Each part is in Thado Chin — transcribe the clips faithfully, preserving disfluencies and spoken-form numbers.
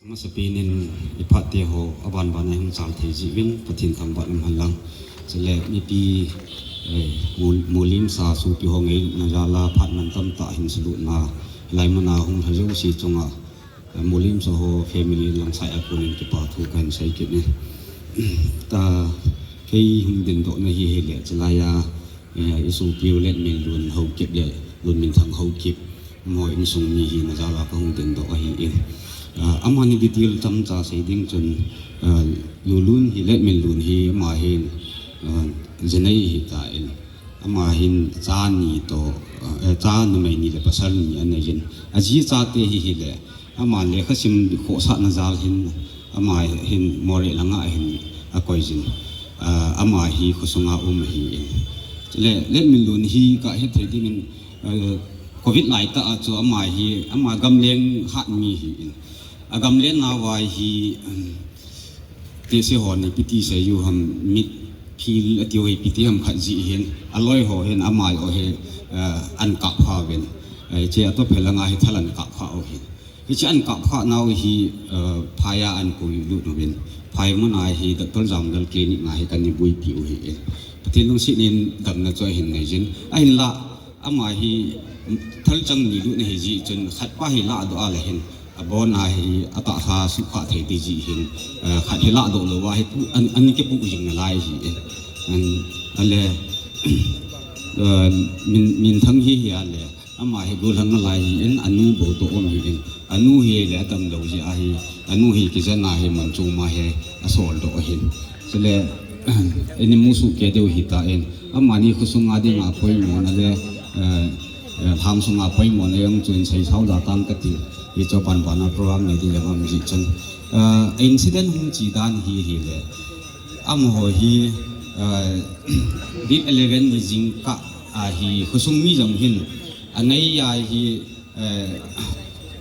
Amasapen in iphat teho aban ban a hung chal thei jeh uvin Pathen thangvah umhen lang. Chule mipi, eh, mol-, molimsa sopi ho ngailutna jal a phat mantam tah hin salutna, hilai mun a hung lha jouse chunga, eh, molimsa ho family langsai a konin kipa thu kahin sei kit e. Ta, kei hung dingdoh na hi hile, chulai a, eh, isopiu Letminlun Haokip le Lunminthang Haokip, amaho insung mi hina jal a kahung dingdoh ahi in. Ah, amani detail chomcha sei ding chun, ah, Lulun hi, Letminlun hi, ama hin, ah, jinei ahitan. Ama hin cha ni toh, ah, eh, cha numei ni le pasal ni anei jin. Aji chate hi hile, ama lekhasim khohsahna jal hin, ama hin Moreh langa hin akoi jin. Ah, ama hi khosunga um ahi in. Chule, Letminlun hi kahet thei dingin, eh, covid laitah a chu ama hi, ama gamleng hat mi ahi in. Agamleng nauva hi, um, tehse hon ipi ti sei u ham, mitphi atiu hi ipi ti ham khat jeh hin, aloi ho hin amai u hi, eh, ahin kap kha uvin. Eh, hiche atoh phe langa hi thal ahin kap kha u hin. Hiche ahin kap kha nau hi, eh, phai a ahin puilut uvin. Phai mun a hi Doctor Jamdal Clinic a hi kahin buipi u ahi in. Pathen lungset in damna chu ahin nei jin. Ahinla, ama hi thalchang ni lutna ahi jeh chun khat pa hi ladoh a le hin, abon a hi atahsa sukha thei ti jeh hin, eh, khat hi ladoh lou a hi pu-, an, ahin kipu jing nalai ahi in. An, ale, eh, Min, Minthang hi hi ale, ama hi gollhang nalai ahi in, anu bou toh um ahi in. Anu hi le adamlou jeh ahi, anu hi kijen a hi mun chom a hi asoldoh ahin. Chule, ini musuh kei diu ahitan, amani khosunga dinga poimona le, eh, eh, lham sunga poimona jong chu in seisao da tang kati. Hichu aban ban a program nei ding jong um jeh chun. Eh, incident hung che dan hi hile, amaho hi, eh, date eleven ni jingkah a hi khosung mi jong hin angai a hi, eh,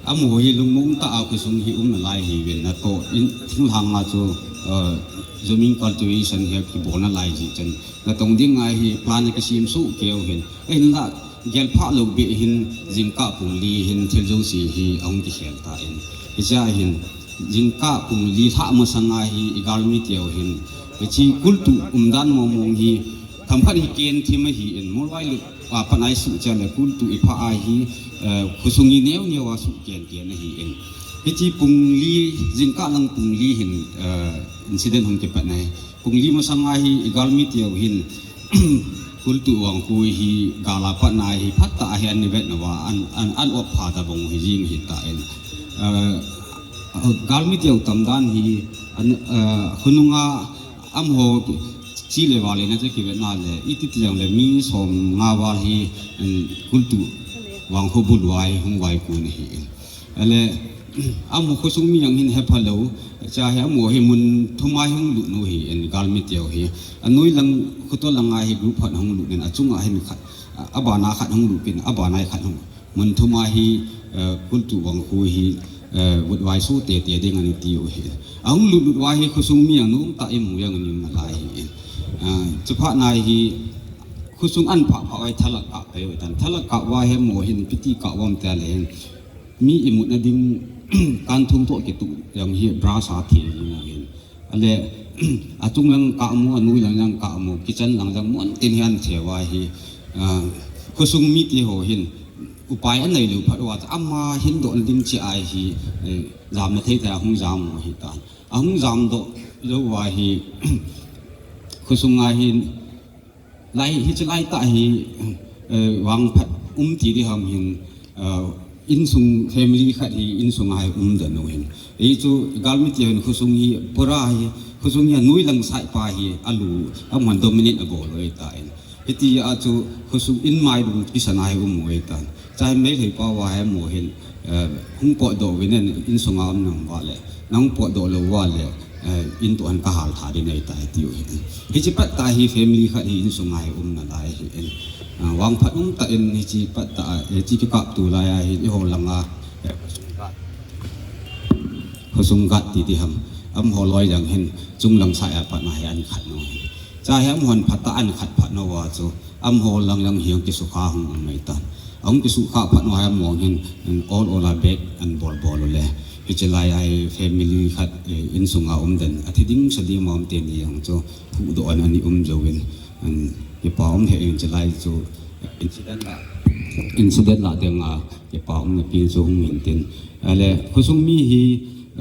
amaho hi lungmong tah a khosung hi um nalai ahi uvin, natoh in thinglhang a chu, eh, zooming cultivation hi kibol nalai jeh chun, natong dinga hi plan kisem soh kei u hin. Ahinla, gel phah lou beh hin, jingkah pung li hin thil jouse hi ahung kikhel tan. Hichea hin, jingkah pung li lhah masanga hi i galmi teu hin, hiche kultuh umdan mong mong hi, themkhat hi ken thim ahi in, Molvailut a pat a isuhcheh le kultuh iphah a hi, eh, khosung hi neo neo a suh ken ken ahi in. Hiche pung li, jingkah lang pung li hin, eh, incident hung kipat na hi. Pung li masanga hi i galmi teu hin, kultuh vangkho hi gal a patna hi phatah a hi ahin vet nauva, ahin, ahin, ahin op pha tabang u hi jing ahitan. Eh, galmi teu tamdan hi, an, eh, khonunga amaho che le vale na chu kivetna le, iti ti jongle mi som nga val hi, um, kultuh vangkho bul uva hi hung vaikon ahi in. Ale, amaho khosung mi jong hin hepha lou, cha hi amaho hi mun thum a hi hung lut u ahi in, galmi teu hi. Anoi lang, khoto langa hi group khat hung lut in, achunga hin khat, a, abana khat hung lut in, abana khat hung. Mun thum a hi, eh, kultuh vangkho hi, eh, vutvai soh tete ding ahi tiu ahi. Ahung lut lut uva hi khosung mi jong nom tah a imu jong aum nalai ahi. Ah, chuphat na hi khosung ahin phah phah uva hi thal akap peh uhitan. Thal akap uva hi amaho hin ipi ti kap uvam tile hin, mi imutna ding kanthung toh kituh jong hi brush a thi jing u ahin. Ale, achung lang kap mo, anoi lang jong kap mo, kitchen lang jong mo, tin hi ahin che uva hi, ah, khosung mite ho hin, upai anei lou phat uva, ama hin doh ding cheh a hi, eh, jamna thei thei a hung jam u ahitan. Ahung jamdoh lou uva hi, khosunga hin, Lai, hiche laitah hi, eh, vangphat um ti ding ham hin, eh, insung family khat hi insunga hi um den u ahin. Hichu galmi teu hin khosung hi pura hi, khosung hi anoi lang side pa hi alu, aman dominate abol u ahitan. Hiti a chu khosung in mai lung kisan a hi um u ahitan. Chai Meitei pa uva hi amaho hin, eh, hung potdoh uvin, insunga um nang uva le, nang potdoh lou uva le, eh, in toh hin kahal tha ding ahitai tiu ahi. Hiche pat tah hi family khat hi insunga hi um nalai ahi in. Ah, vangphat um tah in hiche pat tah, eh, hiche kikap tu lai a hi eiho langa, eh, khosung guard ti ding ham. Amaho loi jong hin chung lang side a pat na hi ahin khat u ahi. Cha hi amahon phatah a ahin khat phat nauva chu, amaho lang lang hi ahung kisukha hung um ahitan. Ahung kisukha phat nauva hi amaho hin, ol ol a bag ahin bol bol u le, Hiche lai a hi family khat, eh, insunga um den, athi ding sa ding ma um teni jong chu, huhdoh ana nei um jouvin, um, kipa um lheh in hiche lai chu incident lah, incident lah dinga kipa umna pen chu hung hin tin. Ahile, khosung mi hi,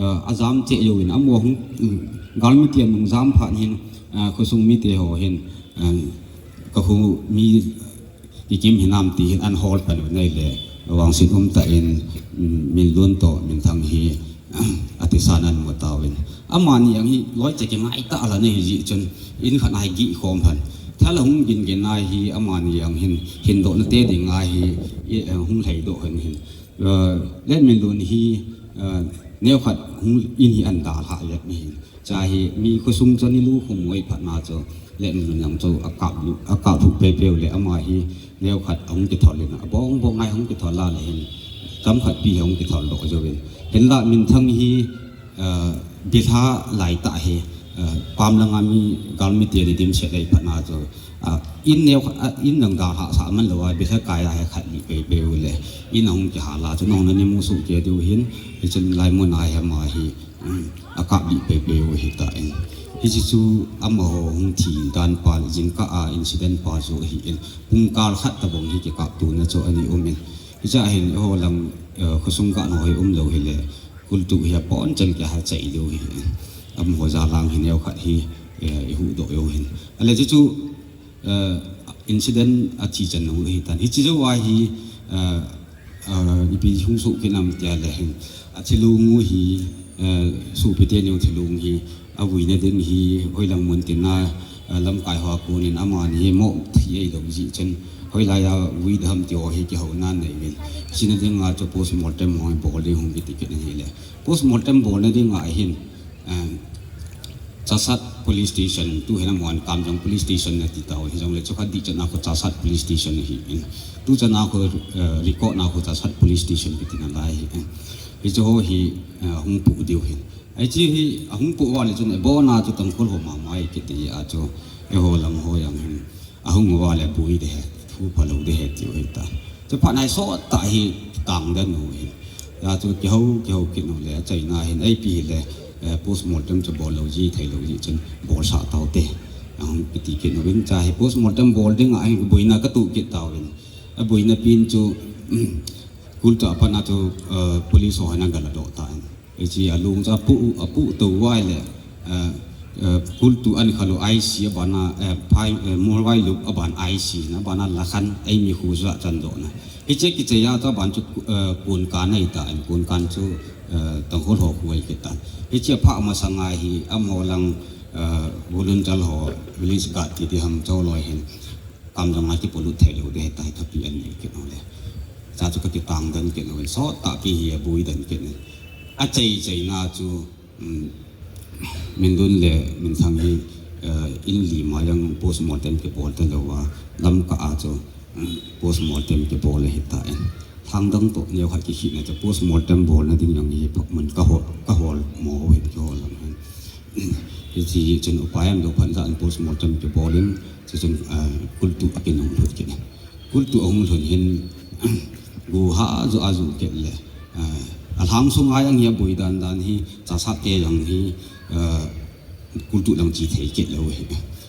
eh, ajam cheh jouvin, amaho hung, um, galmi ten hung jam phat hin, eh, khosung mite ho hin, eh, ka kho mi kikim hinam ti hin ana hol pan u ahile, vangset umtah in, um, Minlun toh Minthang hi, athisan ana mu tauvin. Amani jong hi loicha kingai tah lha ana hi jeh chun, in khat a hi gih khom lhon. Thal ahung gin gin a hi amani jong hin, hindohna te dinga hi, eh, hung lhaidoh lhon hin. Eh, Letminlun hi, eh, neokhat hung in hi ana dalha jep ahin. Cha hi mi khosung chu ana lukhuh moi phat na chu Letminlun jong chu akap lu, akap lhuh pei pei u le ama hi neokhat ahung kithol in abong bong ngai hung kithol a le hin chomkhat pi ahung kithol doh jouvin. Hinla Minthang hi, eh, bilha lai tah hi, eh, pam langa mi galmi te ana dimset lai phat na chu, ah, in neo, ah, in ana dalha sah man lou a, bilha kai a hi khat ni pei pei u le, in ahung kihal a chu nong ana mu soh kei diu hin, hichun lai mun a hi ama hi, um, akap lih pei pei u ahitan. Hiche chu amaho hung thi dan pa le jingkah a incident pa chu ahin, pungkal khat tabang hi kikaptona chu ana um in. Hiche a hin eiho lang, eh, khosung kah ho hi um lou hile, kultu hi abonchan kihachai diu ahi. Amaho jalang hi neokhat hi, eh, ihuhdoh u ahin. Ahile hiche chu, eh, incident athi chan u ahitan. Hiche jou a hi, eh, eh, ipi hung soh kit nam tia le hin, athilong u hi, eh, sopi teni thilong hi, avuina ding hi, hoilang mun tin a, eh, lamkai ho a kon in amani hi moh thi ahilou jeh chun, hoilai a vui dem ti ho hi kihouna nei uvin. Hiche na dinga chu postmortem ho hi bol ding hung kiti kit in ahile. Postmortem bolna dinga hin, eh, Chassad Police Station, tu hin amaho Kamjong Police Station ana ti tau, hijongle chu khat dih chan a khu Chassad Police Station ahin. Tu chan a khu, eh, record na khu Chassad Police Station kiti nalai ahin. Hiche ho hi, eh, hung poh diu ahin. Hiche hi ahung poh uva le chun, eh, abon a chu Tangkhul ho mama kiti a chu, eiho lang ho jong hin. Ahung uva le boi ding ahi, thu phalou ding ahi tiu ahitan. Chuphat na hi sot tah hi tang den u ahi. Hijeh chun kihou, kihou kit u le, achaina hin, ipi hile, eh, postmortem chu bol lou ji, thei lou ji chun bolsah tau te. Ahung kiti kit uvin, cha hi postmortem bol ding a, ahin boina katoh kit tauvin. Aboina pen chu, kultu a pat na chu, eh, police ho hin ana galadoh tan. Hiche along chu apoh, apoh tou uva le, eh, eh, kultu ana khal u I C aban a, eh, phai, eh, Mualvailup aban I C na, aban a Lakhan, eimi kho chu achan doh na. Hiche kichai a chu aban chu, eh, Konkan ahitan, Konkan chu, eh, Tangkhul ho kho ahi kit tan. Hiche aphah masang a hi, amaho lang, eh, volunteer ho, village guard ti ding ham, chuloi hin. Kamjong a kipolut thei lou ding ahitai, thupi ana nei kit u le. Cha chu kakitang den kit uvin, sot tah pi hi aboi den kit in. Achai chaina chu, um, Minlun le Minthang hi, eh, in lim a jong postmortem kibol talou a, lamkah a chu, um, postmortem kibol ahitan. Lhangdong toh neokhat kikhehna chu postmortem bolna ding jong hi phot mun kahol, kahol mo hin kihol lang hin. Hiche chun upai umlou phat in postmortem kibol in, chuchun, ah, kultu akinung lhut kit in. Kultu ahung lhun hin, gu ha ju aju kit le, ah, alhang sunga jong hi aboi dan dan hi, Chassad te jong hi, ah, kultu lang che thei kit lou ahi.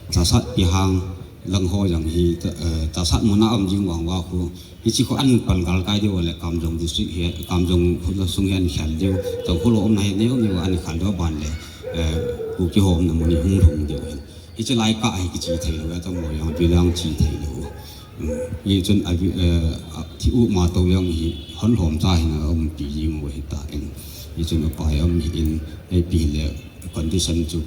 Chassad Pihang lang ho jong hi, eh, Chassad mun a um jing vang uva khu, hiche khu ana pan galkai diu le Kamjong district hi, Kamjong khu sung hi ana khel diu, Tangkhul ho umna hi neo neo ana khel diu aban le, eh, Kuki ho umna mun hi hung lhung diu ahi. Hiche lai kah hi kiche thei lou, atamo jong avi lang che thei lou. Um, hichun avi, eh, a, thi u ma to jong hi hon lhom cha hin aumpi jing u ahitan. Hichun upai um hi in, ipi hile condition chu,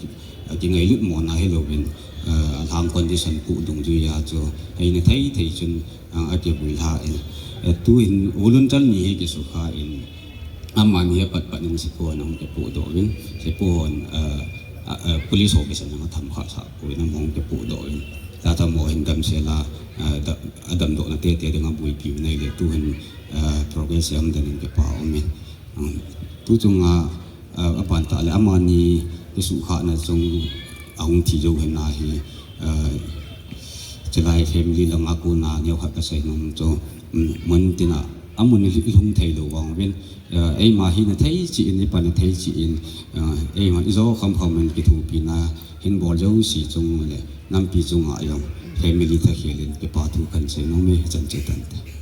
a, kingailut mona hilouvin, a, alhang condition pu dungjui a chu, eina thei thei chun, a, akivui lha in. E, tuhin volunteer ni hi kisukha in, amani hi apat pat in sepohon ahung kipohdoh uvin, sepohon, a, a, a, police officer in atham khah sah poi in amahung kipohdoh uvin. Tata mo hin damsel a, a, da-, adamdohna tete dinga boipi u ahile tuhin, a, progress jam den in kipa um in. Um, tu chunga, ah, aban tah le amani kisuhkhahna chung ahung thi jou hina hi, ah, chulai family langa kona neokhat kasei nom chu, um, mun tina amun ilhung theilou vang uvin, eima hina thei cheh in, ipanna thei cheh in, eima ijo khamkham in kithopina hin bol jouse chung le nampi chunga jong family thakhel in kipa thu kahin sei nom e, hichan chu tante.